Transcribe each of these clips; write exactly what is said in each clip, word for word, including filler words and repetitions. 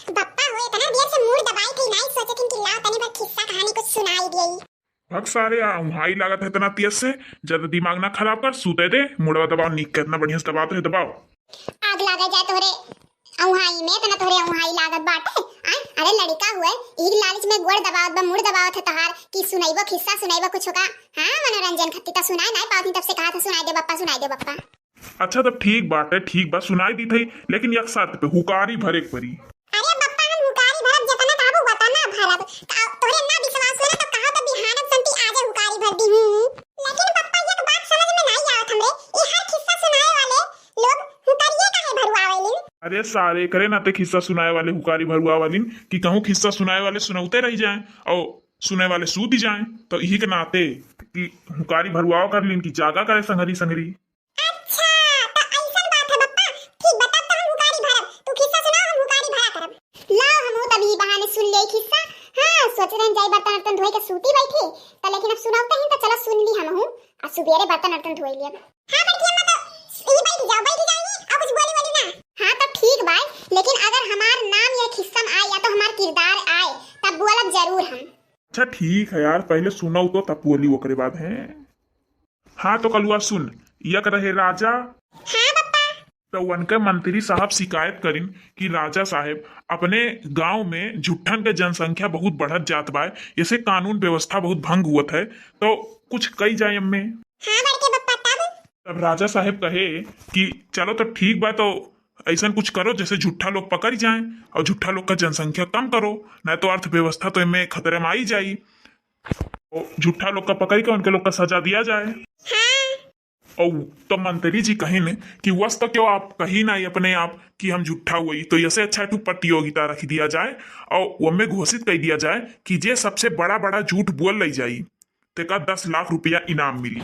बप्पा हो, इतना देर से मुड़ दबाई थी, नाहीं सोचे थी कि लाओ तनी भर खिस्सा कहानी कुछ सुनाई दिए। भग सारे, आ उहाई लागत है इतना तेज से, ज्यादा दिमाग ना खराब कर, सूते दे, मुड़वा दबाओ, नीक कितना बढ़िया से दबात है, दबाओ। आग लागे जाए तोहरे उहाई में, इतना तोहरे उहाई लागत बाटे। आ, अरे लड़का हुए, ईग लालच में गोड़ दबावत बा, मुड़ दबावत है तोहार कि सुनाइबो खिस्सा, सुनाइबो कुछ का। हाँ, मनोरंजन खत्ती त सुनाए नाहीं पावत ही, तब से कहा था सुनाई दे बप्पा, सुनाई दे बप्पा। अच्छा, तब ठीक बाटे, ठीक बा, सुनाई दी थई, लेकिन एक शर्त पे, हुकारी भरे के परी। अरे बप्पा, हम हुकारी भरब, जेतना कहबू ओतना भरब। का तोहरे ना विश्वास होला त कहा त बिहान संती आजे हुकारी भर दी हूँ। लेकिन बप्पा, एक बात समझ में नाहीं आवत हमरे, ई हर खिस्सा सुनाए वाले लोग हुकारिये काहे भरवावेलिन? अरे सारे, एकरे नाते खिस्सा सुनाए वाले हुकारी भरवावेलिन कि कहूँ खिस्सा सुनाए वाले सुनौते रह जाएं और सुने वाले सूत जाएं, तो यही के नाते कि हुकारी भरवावा कर लिन कि जागा करे संगरी संगरी। अच्छा, त अइसन बात है बप्पा। ठीक बा, तब त हम हुकारी भरब। तू खिस्सा सुनाओ, हम हुकारी भरा करब। लाओ, हमहू तब ई बहाने सुन लेई खिस्सा। हाँ, सोचे रहन जाई बर्तन अर्तन धोए के सूती बैठी, त लेकिन अब सुनावते हैं त चला सुन ली हमहू। आ सुबेरे बर्तन अर्तन धोए लियब। हाँ बड़की अम्मा, त ई बैठ जाओ, बैठ जाओ, अब कुछ बोली बोली ना। हाँ त ठीक बा, लेकिन अगर हमार नाम ये खिस्सा में आए या तो हमार किरदार आए, तब बोलब जरूर हम। अच्छा ठीक है यार, पहले सुनाओ तो, तब बोली ओकरे बाद है। हाँ, तो कलुआ सुन, एक रहे राजा। हाँ, बप्पा। तो उनके मंत्री साहब शिकायत करिन कि राजा साहेब, अपने गांव में झुट्ठन के जनसंख्या बहुत बढ़त जात बा, ऐसे कानून व्यवस्था बहुत भंग हुअत है, तो कुछ कई जाए एम्मे। हाँ, बड़के बप्पा, तब? तब राजा साहेब कहे कि चलो तो ठीक बा, तो ऐसन कुछ करो जैसे झुट्ठा लोग पकड़ जाए और झुट्ठा लोग का जनसंख्या कम करो, नहीं तो अर्थव्यवस्था तो एम्मे खतरे में आई जाई। और झुट्ठा लोग का पकड़ के उनके लोग का सजा दिया जाए। हाँ। और तो मंत्री जी कहिन कि वस तो क्यों आप कही ना अपने आप कि हम झुट्ठा हुई, तो ऐसे अच्छा एक ठो प्रतियोगिता रख दिया जाए और वो में घोषित कर दिया जाए कि जे सबसे बड़ा बड़ा झूठ बोल लई जाई, तेका दस लाख रुपया इनाम मिली।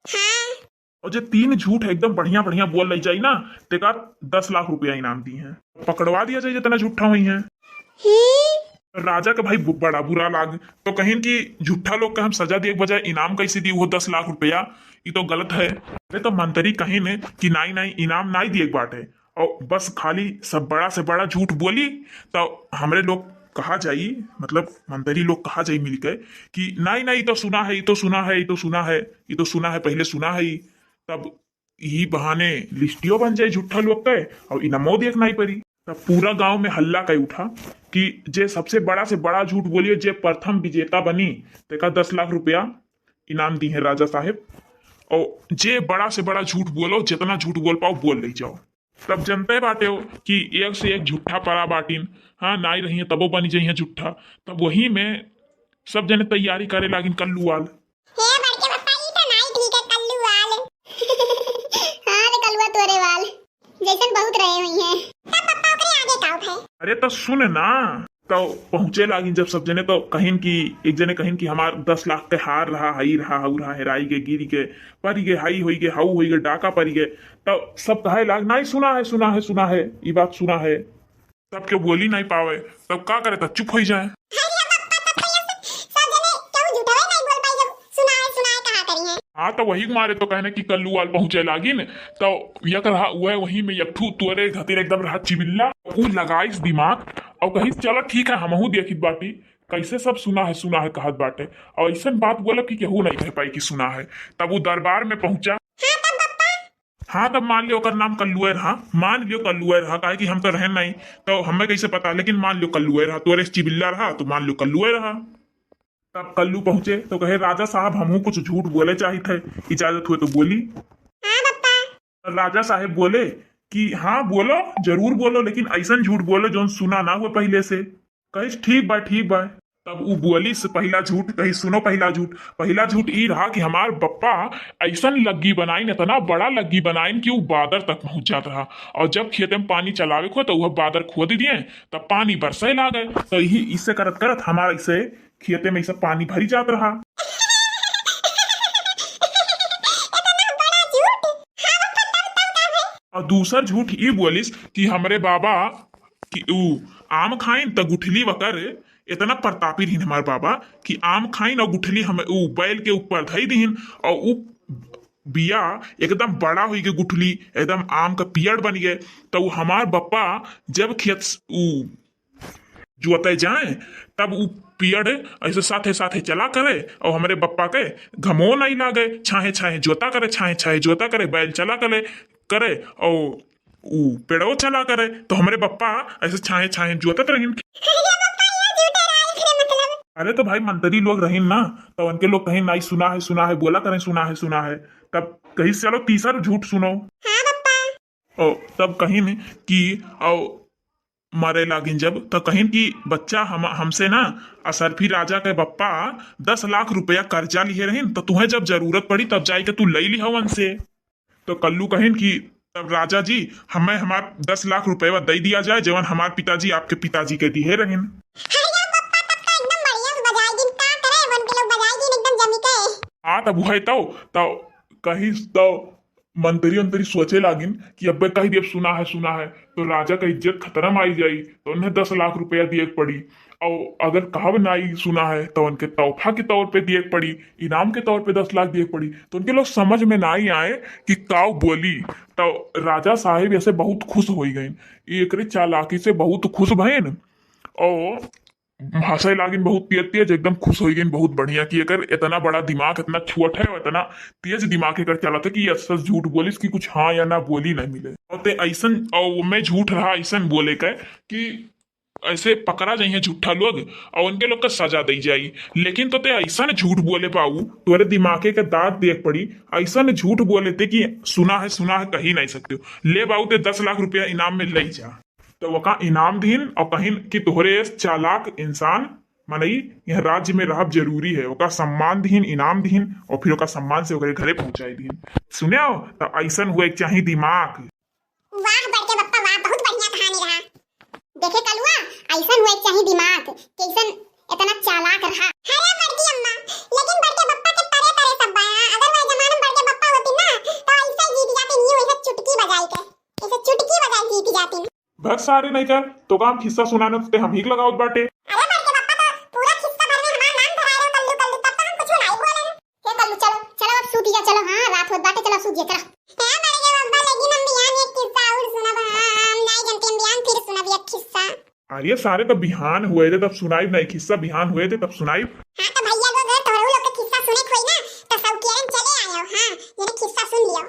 हाँ। और जे तीन झूठ एकदम बढ़िया बढ़िया बोल लई जाई ना, तेका दस लाख रुपया इनाम दी हैं। पकड़वा दिया जाए जितना झूठा हुई हैं। हम्म। राजा के भाई बु-, बड़ा बुरा लाग, तो कहिन कि झूठा लोग के हम सजा दिए के बजाय इनाम कैसे दी, वो दस लाख रुपया, ये तो गलत है। अरे तो मंत्री कहिन कि नाई नाई, इनाम नाई दिए के बाटे, और बस खाली सब बड़ा से बड़ा झूठ बोली, तो हमरे लोग कहा जाई, मतलब मंत्री लोग कहा जाई मिलके कि नाई नाई, ये तो सुना है, ये तो सुना है, ये तो सुना है, ये तो सुना है, पहले सुना है। तब यही बहाने लिस्टियो बन जाए झूठा लोग के और इनामो देख नाई पड़ी। तब पूरा गांव में हल्ला कई उठा कि जे सबसे बड़ा से बड़ा झूठ बोलिए, जे प्रथम विजेता बनी, तेका दस लाख रुपया इनाम दी है राजा साहेब। और जे बड़ा से बड़ा झूठ बोलो, जितना झूठ बोल पाओ, बोल ले जाओ। तब जनते बाटे हो कि एक से एक झूठा परा बाटिन, हाँ, नाई रही है तबो बनी जाइए झूठा। तब वही में सब जने तैयारी करे लागिन कल्लू वाल। हे बड़के बप्पा, ई तो नाई ठीक है, कल्लू वाल। हाँ रे कलुआ, तोरे वाल जैसन बहुत रहे हुई हैं। तब बप्पा ओकरे आगे का उठाए? अरे तो सुन ना, तो पहुँचे लागिन जब सब जने, तो कहिन कि एक जने कहिन कि हमार दस लाख के हार रहा, हई रहा, हऊ रहा, हेराई के, गिरी के, परी के, हई होई के, हऊ होई के, डाका परी के। तो सब कहे लाग, नाई सुना है, सुना है, सुना है, ई बात सुना है। तब क्यों बोली नहीं पावे, तब का करे, तब चुप होई जाए। अरे बप्पा, तब तो ऐसे सब जने केहू झूठवे नहीं बोल पाई जब सुनाए सुनाए कहा करी है। हाँ, तो वही मारे तो कहने कि कल्लू वाल पहुँचे लागिन, तो यक रहा, वह वही में यक ठू तोरे घतिर एकदम रहा चिबिल्ला। ऊ लगाइस दिमाग और कहिस, "चलो ठीक है, हमहू देखित बाटी, कैसे सब सुना है, सुना है कहत बाटे।" और ऐसन बात बोलब कि केहू नहीं कह पाई कि सुना है। तब वो दरबार में पहुँचा। हाँ, तब बप्पा? हाँ, तब मान लियो ओकर नाम कल्लुए रहा, मान लियो कल्लुए रहा, काहे कि हम तो रहन नहीं, तो हमें कैसे पता, लेकिन मान लियो कल्लुए रहा, तोरे से चिबिल्ला रहा, तो मान लियो कल्लुए रहा। तब कल्लू पहुँचे तो कहे, "राजा साहब, हमहू कुछ झूठ बोले चाहित है, इजाजत हुए तो बोली।" हाँ बप्पा। राजा साहेब बोले कि, "हाँ, बोलो, जरूर बोलो, लेकिन ऐसन झूठ बोलो जौन सुना ना हुए पहले से।" कहिस, "ठीक बा, ठीक बा।" तब ऊ बोलिस पहला झूठ, कहिस, "सुनो पहला झूठ।" पहला झूठ ई रहा कि हमार बप्पा ऐसन लग्गी बनाइन, इतना बड़ा लग्गी बनाइन कि ऊ बादर तक पहुँच जात रहा, और जब खेते में पानी चलावे को तो वह बादर खोद दिए, तब पानी बरसे लागे। तो यही, इसे करत करत हमार इसे खेते में इसे पानी भरी जात रहा। इतना बड़ा झूठ। हाँ बप्पा, तब, तब का है? और दूसर झूठ ई बोलिस कि हमरे बाबा कि ऊ आम खाइन त गुठली वकर, इतना प्रतापी रहिन हमार बाबा कि आम खाइन और गुठली हम ऊ बैल के ऊपर धई दीन और ऊ बिया एकदम बड़ा होई के गुठली, एकदम आम का पियड़ बन गए। तो उ हमार बप्पा जब खेत स-, उ जोते जाए, तब उ पियड़ ऐसे साथे साथे चला करे और हमरे बप्पा के घमो नहीं लागे, छाहे छाहे जोता करे, छाहे छाहे जोता करे, बैल चला करे, करे और उ पेड़ो चला करे। तो हमरे बप्पा ऐसे छाहे छाहे जोतत रहिन। अरे तो भाई मंत्री लोग रहिन ना, तो उनके लोग कहीं नाई सुना है, सुना है, बोला करें सुना है, सुना है। तब कही चलो तीसर झूठ सुनो। हाँ बप्पा। ओ, तब कहिन कि, औ, मरे लागिन जब, तो कहिन कि बच्चा हम, हमसे ना असरफी राजा के बप्पा दस लाख रुपया कर्जा लिहे रहिन, तो तुहें जब जरूरत पड़ी तब जाई के तू लई लिहा उनसे। तो कल्लू कहिन कि तब राजा जी, हमें हमार दस लाख रुपया दे दिया जाए, जवन हमार पिताजी आपके पिताजी के दिहे रहिन। अरे बप्पा, तब तो एकदम बढ़िया से बजाई दिन, का करे, वन के लोग बजाई दिन एकदम जमी के। हाँ, तब उहे तो, तो कही तो मंत्री उंत्री सोचे लागिन कि अब्बे कही दिए सुना है, सुना है, तो राजा का इज्जत खतरा में आई जाई, तो उन्हें दस लाख रुपया दिए के पड़ी। और अगर कहब नाई सुना है, तो उनके तोहफा के तौर पे दिए के पड़ी, इनाम के तौर पे दस लाख दिए के पड़ी। तो उनके लोग समझ में नाई आए कि काऊ बोली। तो राजा साहेब ऐसे बहुत खुश होई गइन, एकरे चालाकी से बहुत खुश भइन। और हंसे लागिन बहुत तेज तेज, एकदम खुश होई गइन, बहुत बढ़िया कि एकर इतना बड़ा दिमाग, इतना छोट है, इतना तेज दिमाग एकर चलत है कि ये सच झूठ बोलिस कि कुछ हाँ या ना बोली नहीं मिले। और ते ऐसन, और मैं झूठ रहा ऐसन बोले के कि ऐसे पकड़ा जाइए झूठा लोग और उनके लोग का सजा दी जाई। लेकिन तो ते ऐसा न झूठ बोले बाऊ, तोरे दिमागे के दांत देख पड़ी, ऐसा न झूठ बोले ते कि सुना है, सुना है, कही नहीं सकते हो। ले बाऊ, ते दस लाख रुपया इनाम में ले जा। तो ओका इनाम दीन और कहिन कि तोहरे चालाक इंसान मनई यह राज्य में रहब जरूरी है। ओका सम्मान दीन, इनाम दीन और फिर ओका सम्मान से ओकरे घरे पहुंचाई दीन। सुने हो, तो ऐसन हुए के चाही दिमाग। वाह बड़के बप्पा वाह, बहुत बढ़िया कहानी रहा। देखे कलुआ, ऐसन हुए के चाही दिमाग, कैसन इतना चालाक रहा। अरे बड़की अम्मा, लेकिन बड़के बप्पा के तरे तरे सब बा। अगर वह जमाना में बड़के बप्पा होती ना, तो ऐसे जीत जाती, यूं ऐसे चुटकी बजाई के, ऐसे चुटकी बजाई जीत जाती। भग सारे नहीं कर, तो काम खिस्सा सुनाने ते हम ही के लगावत बाटे। अरे बड़के बप्पा तो पूरा खिस्सा भर में हमार नाम धराए रहो कल्लू कल्लू, तब तो हम कुछ नहीं बोले। हे कल्लू, चलो, चलो अब सूत जा, चलो, हाँ, रात होत बाटे, चलो सूत जा, चलो। हे बड़के बप्पा, लेकिन हम बिहान एक किस्सा और सुनब, हाँ, हम नहीं जानते, हम बिहान फिर सुनब एक किस्सा। अरे सारे, तब बिहान हुए थे तब सुनाइब नहीं, खिस्सा बिहान हुए थे तब सुनाइब। हाँ, तो भैया लोग, अगर तोहरो लोग के खिस्सा सुने के होई ना, तो सब केरन चले आयो, हाँ, जने खिस्सा सुन लियो।